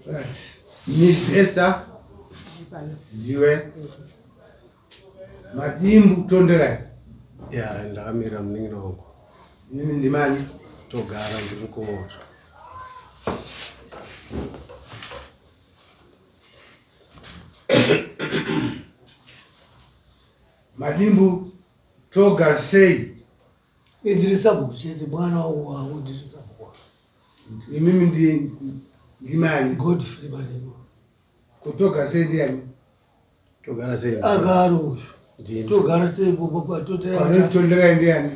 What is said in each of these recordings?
Right. Miss Esther ndiwe Madimbu Tonderai. Ya, ndakamira munin'ina wangu. Inini ndimani? Togara ndiri mukoma wacho. Madimbu toga sei? Ndiri sabhuku chete mwana wangu wangu ndiri sabhuku wangu. Imimi ndi ndimani? Godfrey Madimbu. Kutoga sei ndiani? Togara sei? Agaro uyu. Ndini. Togara sei baba totera. Tonderai ndiani?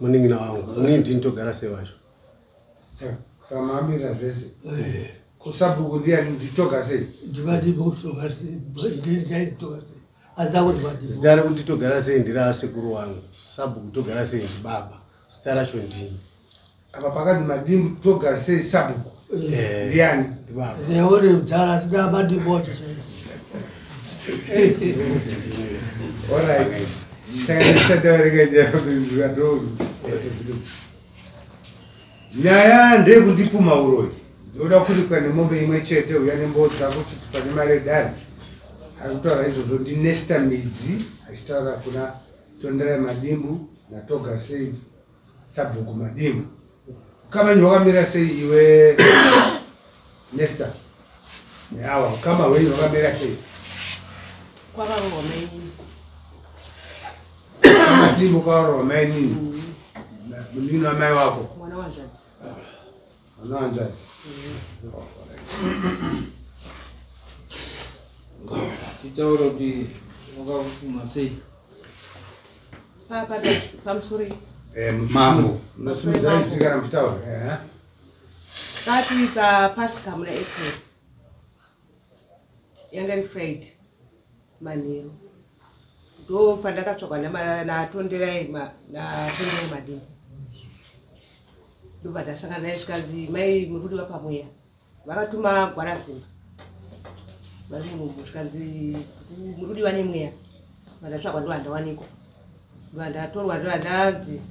Munin'ina wangu. Inini ndini togara sei wacho. Saka mamirira zvese. Eh. Kusabhuku ndiani nditoga sei? Ndimadimbu togara sei. Ndini ndainzi togara sei. Asi ndakuti Madimbu. Zita rekuti togara sei nderasekuru wangu. Sabhuku togara sei ndibaba. Zita racho ndini. Apa pakanzi Madimbu toga sei sabhuku. Eh, Ndiani? Ndibaba. Zeone mdzara asi ndamadimbu wacho chaiye. Alright. Saka ndisataureka nyaya ndeyekundipuma uroyi. Ndoda kuripwa nemombe imwe chete uya nembodza kuchitupa nemari yedare. Ari kutaura izvozvo ndiNesta Midzi achitaura kuna Tonderai Madimbu naToga sei sabhuku Madimbu. Ukama wenyu hwakamira sei iwe Nesta? Neawa ukama hwenyu hwakamira sei? Kwakarohwa mainini. Madimbu kwakarohwa mainini. Munini wamai wako? Mwana wanzvadzi. Mwana wanzvadzi. Titaura kuti wakapfuma sei? Pamusoro Mambo. Munosimudza izwi kana muchitaura. Kati paPasika muna April. Yanga iri Friday manheru. Ndo pandakatsvagwa naTonderai naTonderai Madimbu. Ndobva ndasangana naye zvikanzi mai muri kudiwa pamweya. Vakatuma Gwarazimba. Vari munhu zvikanzi muri kudiwa nemweya. Vandatsvagwa ndo handawanikwa. Vandatorwa ndo handanzi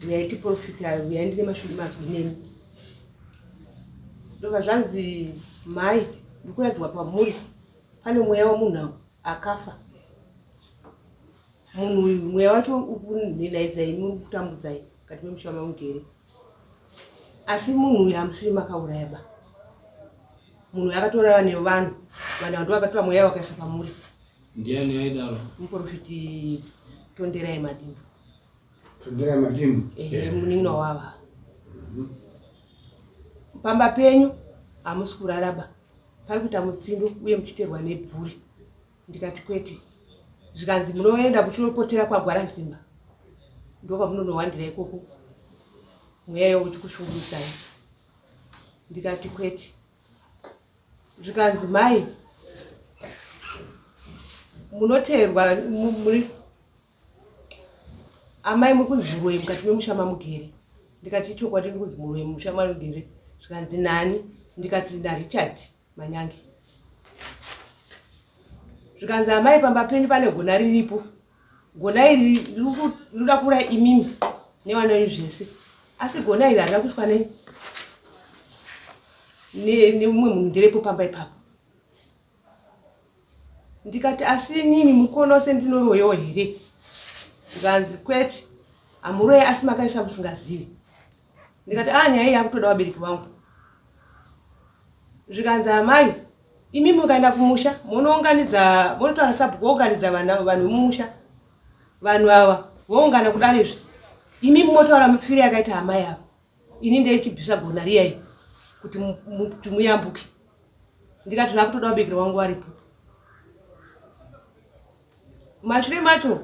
uyai tiprofita uyai ndine mazwi nemi. Ndobva zvanzi mai ndiri kuratidzwa pamuri pane mweya wemunhu akafa. Munhu uyu mweya wacho ukunhinaidzai muri kutambudzai mukati memusha mamugere. Asi munhu uyu hamusiri makauraya ba. Munhu uyu akatouraiwa nevanhu. Vanhu ava ndovakatora mweya wakaisa pamuri. Ndiani aidaro? Muprofiti Tonderai Madimbu. Tonderai Madimbu. Ehe, munin'ina wava. Pamba penyu hamusi kurara ba. Pari kuita mutsindo uye muchiterwa nebvuri. Ndikati kwete. Zvikanzi munoenda muchinopotera kwaGwarazimba. Ndokwamunonowandira ikoko. Mweya iwowo uchikushungurudzai. Ndikati kwete. Zvikanzi mai munoteerwa muri amai muri kunzi muroyi mukati memusha mamugere. Ndikati ichokwadi ndiri kunzi muroyi mumusha mamugere. Zvikanzi nani? Ndikati naRichard Manyange. Zvikanzi amai pamba penyu pane gona riripo. Gona iri rinoda kuuraya imimi nevana venyu zvese. Asi gona iri harina kuiswa nemumwe munhu nderepo pamba ipapo. Ndikati asi inini mukuonawo sendinoroyawo here? Zvikanzi kwete hamuroyi asi makaisa musingazivi. Ndikati a nyaya iyi yakutoda vabereki vangu. Zvikanzi amai imi mukaenda kumusha munounganidza munotaura sabhuku wounganidza vanhu vemumusha. Vanhu ava voungana kudare izvi. Imi motaura mifiro yakaita amai ava. Ini ndeichibvisa gona riyai kuti muyambuke. Ndikati zvakutoda vabereki vangu varipo. Mashure macho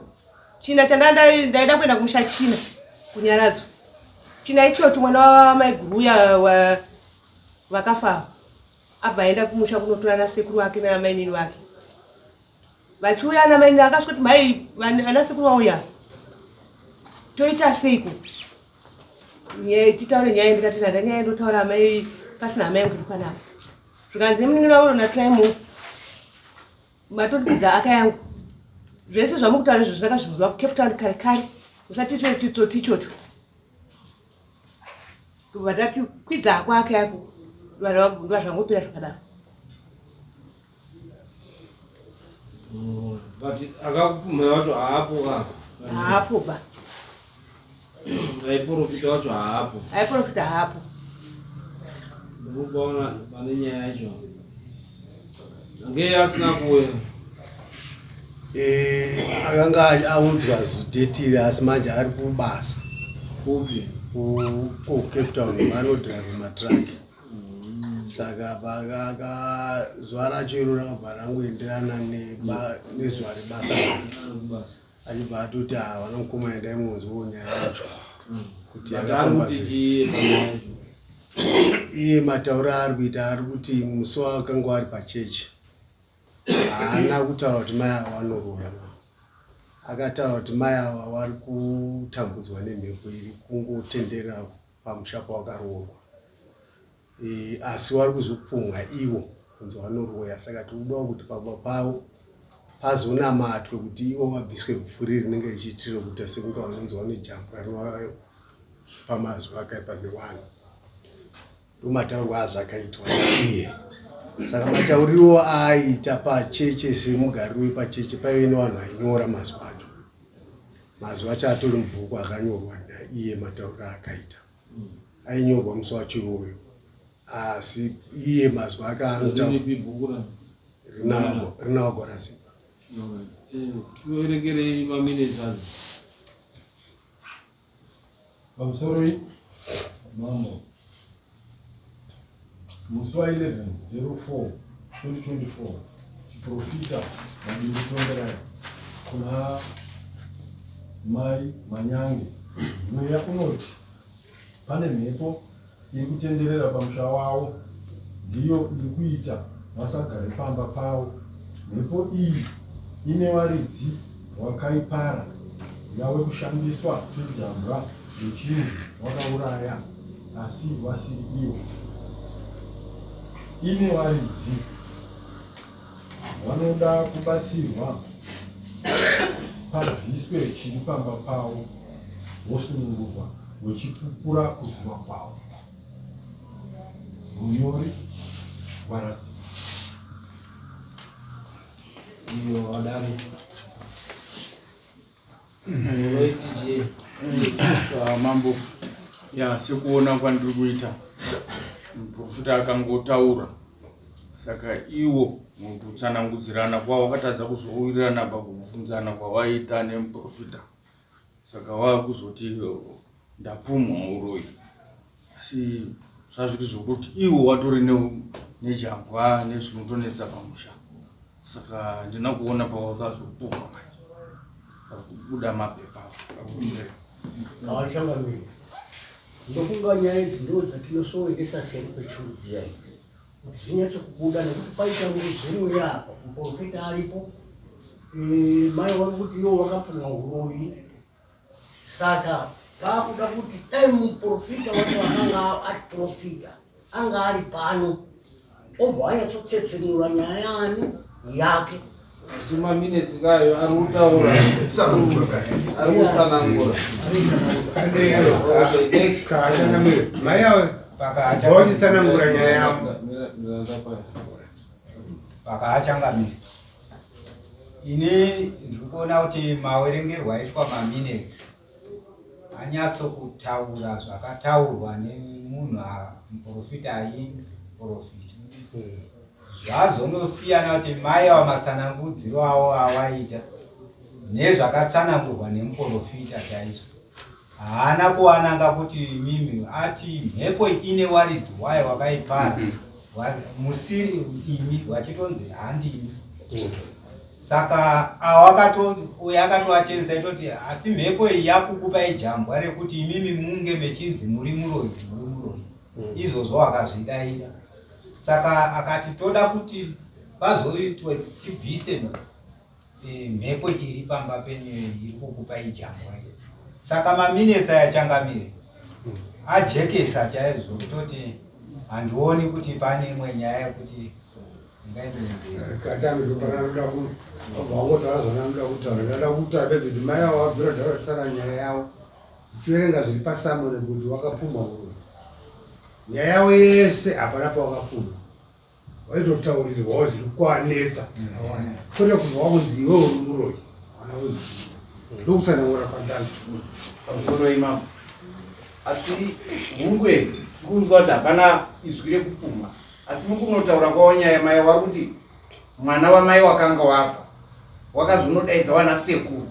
china chandaida kuenda kumusha china kunyaradzo. China ichocho mwana wamaiguru uya vakafa abva aenda kumusha kunotora nasekuru wake namainini wake. Vachiuya namainini akasvika kuti mai anasekuru vauya. Toita seiko? Titaure nyaya ndikati ndada nyaya ndotaura amai pasina amai yangu iri panapa. Zvikanzi nemunin'ina wangu naTraimo matondipidza aka yangu. Zvese zvamukutaura izvo ndakazvinzwa kuCape Town kare kare. Usatiitire chitsotsi ichocho. Ndobva ndati kwidza hako aka yako. Ndobva zvangopera zvakadaro. But akakupumha wacho haapo ka? Haapo ba. Aiprofita wacho haapo. Aiprofita haapo. Ndikupaona pane nyaya yacho. Ngei asina kuuya? Akanga audzwa date iri, asi manje ari kubasa. Kupi? KuCape Town, vanodhiraivha matraki. Saka zuva racho iro rakabva rangoenderana nezuva rebasa rake. Kubasa. Achibva atoti, "Havana mukoma, endai munzwewo nyaya yacho kuti But ari yakafamba kuti sei." chii panyaya yacho? Iye matauro aari kuita, ari kuti musi waakanga ari pachechi haana kutaura kuti mai ava vanoroya. Akataura kuti mai ava vari kutambudzwa nemhepo iri kungotenderera pamusha pawakaroorwa, asi vari kuzopumwa ivo kunzi vanoroya. Saka tikudawo kuti pamba pavo pazonamatwe kuti ivo vabviswe bvuri rinenge richiitira kuita sekunge vanonzi vane jambwa rinova pamazwi akaipa nevanhu. Ndomataurwa azvakaitwa iye. Saka matauriro aaita pacheche, semugariro wepacheche, paive nevanhu vainyora mazwi acho. Mazwi acho atori mubhuku akanyorwa naiye. Matauriro aakaita ainyorwa musi wacho iwoyo, asi iye mazwi ake anotaura Riripi bhuku racho? Rina Simba. Tiverengerei maminutes acho. Pamusoroi mambo, musi wa11 04 2024, chiprofita Madimbu Tonderai kuna Mai Manyange: mweya unoti pane mhepo iri kutenderera pamusha wavo, ndiyo iri kuita vasagare pamba pavo. Mhepo iyi ine varidzi wakaipara, yave kushandiswa sejambwa vechinzi wakauraya asi vasiri ivo. Ine varidzi vanoda kubatsirwa pabviswe chiri pamba pavo, vosunungurwa vechipupura kuziva kwavo. Munyori Warasi. Iyo adari unoiti chii? Mambo, ya, sekuona kwandiri kuita, muprofita akangotaura, saka iwo mukutsanangudzirana kwavo vakatadza kuzowirirana pakubvunzana kwavaita nemuprofita. Saka vakuzoti ndapumwa uroyi, asi zvazviri zvokuti iwo watori nejambwa nezvinotonetsa pamusha. Saka handina kuona pawakazopumwa manje pakubuda mapepa akumberi. Havachangamiri, ndofunga nyaya idzi ndo dzatinosoendesa seri kwechuru dziya idzi kuti zvinyatso kubuda, nekuti paita zvemweya apa. Muprofita aripo. Mai vari kuti iwo wakapumwa uroyi, saka paakuda kuti dai muprofita wacho akanga atiprofita anga ari pano, obva anyatsotsetsenura nyaya yani yake. Asi maminutes kayo ari kutaura, ari kutsanangura. Okay, next. Kachangamire, mai ava vachitsanangura nyaya yavo. Pakaachangamire, ini ndiri kuona kuti mawerengerwo aitwa maminutes anyatsokutaura zvakataurwa nemunhu muprofita aiprofita. Zvazonosiyana kuti mai ava matsanangudziro avo awaita nezvakatsanangurwa nemuprofita chaizvo haana kuwananga kuti mimi ati mhepo ine waridzi wayo wakaipara musiri imi, vachitonzi handimi. Saka uyo akatoachenesa itoti, asi mhepo iyi yakukupa ijambwa rekuti imimi munge mechinzi muri muroyi, muri muroyi. Izvozvo akazvidaira. Saka akati toda kuti pazoitwe tibvise mhepo iri pamba penyu iri kukupa ijambwa iyi. Saka maminutes aya, changamire, ajekesa chaizvo kutoti handioni kuti pane imwe nyaya yekuti ingaenderere mberi. Katambi pananoda vangotaura zvavanoda kutaura. Ndada kutaura bedzi kuti mai avo vabvira dhara vachisara nyaya yavo, uchiverenga zviri pasamone kuti wakapumwa uroyi, nyaya yavo yese hapana pawakapumwa. Vaitotaurirwawo zviri kuanetsa zvakawanda, kwete kubva wakunzi iwe uri muroyi, hawana kuzviita. Ndokutsanangura kwandanzwa. Pamusoro imambo, asi hungwe tiri kunzwa kuti hapana izwi rekupumha, asi mukunotaura kwavo nyaya mai wari kuti mwana wamai wakanga wafa wakazonodaidza wana sekuru,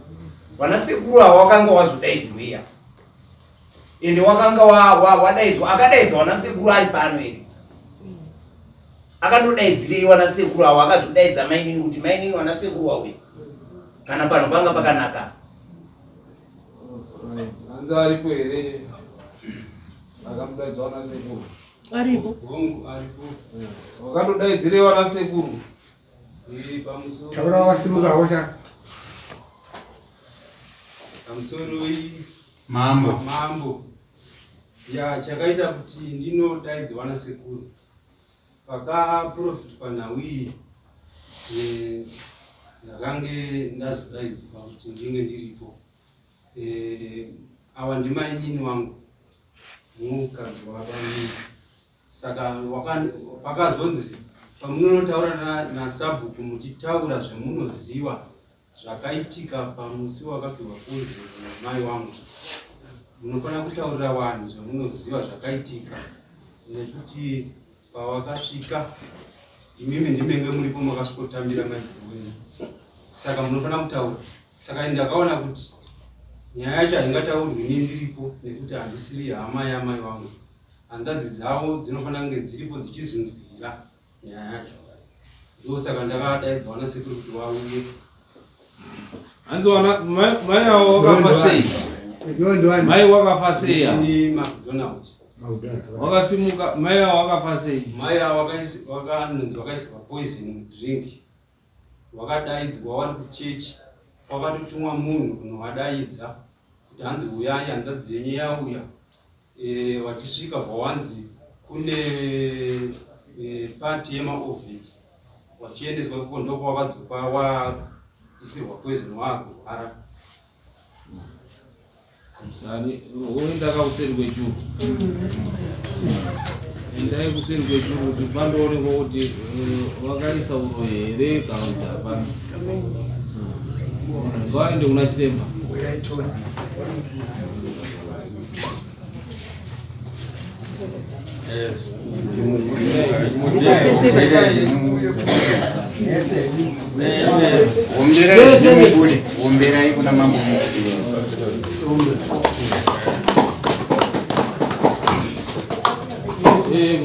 wana sekuru ava wakanga wazodaidzirwei apa? Ende wakanga wadaidzwa, akadaidzwa wana sekuru ari pano here? Akandodaidzirei wana sekuru avo? Akazodaidza mainini kuti mainini wana sekuru wauya, kana pano panga pakanaka. Hanzi aripo here akamudaidza wana sekuru? Aripo. Hongu, aripo. Wakandodaidzirei wana sekuru? Pamusoro. Taura wasimuka hosha. Pamusoro Mambo. Mambo. Ya, chakaita kuti ndinodaidzwa nasekuru pakaprofitwa nhau iyi, ndakange ndazodaidzwa kuti ndinge ndiripo. Awa ndimainini wangu, mukadzi wabamini. Saka pakazonzi pamunonotaura nasabhuku muchitaura zvemunoziva zvakaitika pamusi wakapiwa kunzi mai wangu, munofanira kutaurira vanhu zvamunoziva zvakaitika, nekuti pawakasvika imimi ndimenge muripo makasvikotambira maiguru wenyu, saka munofanira kutaura. Saka ndakaona kuti nyaya yacho haingataurwi ini ndiripo, nekuti handisiri hama yamai vangu. Hanzvadzi dzavo dzinofanira kunge dziripo dzichizinzwira nyaya yacho. Ndosaka ndakadaidza vana sekuru kuti vauye. Hanzi wana mai avo wakafa sei? Mai wakafa sei? Ni McDonald. Wakasimuka, mai avo wakafa sei? Mai avo wakanonzi wakaisirwa poison mudrink, wakadaidzwa wari kuchechi, wakatotumwa munhu kunovadaidza kuti hanzi uyai, hanzvadzi yenyu yauya. Vachisvika bvawanzi kune pati yemaovheti, wachiendeswa ikoko, ndokwavadzoka waisirwa poison, waakurwara. Woenda kakuseri kwechuru, endai kuseri kwechuru kuti pandoonekwa kuti vakaisa uroyi here kana kuti hapana. Ngavaende kuna chiremba. Omberai kuna mambo. Eh,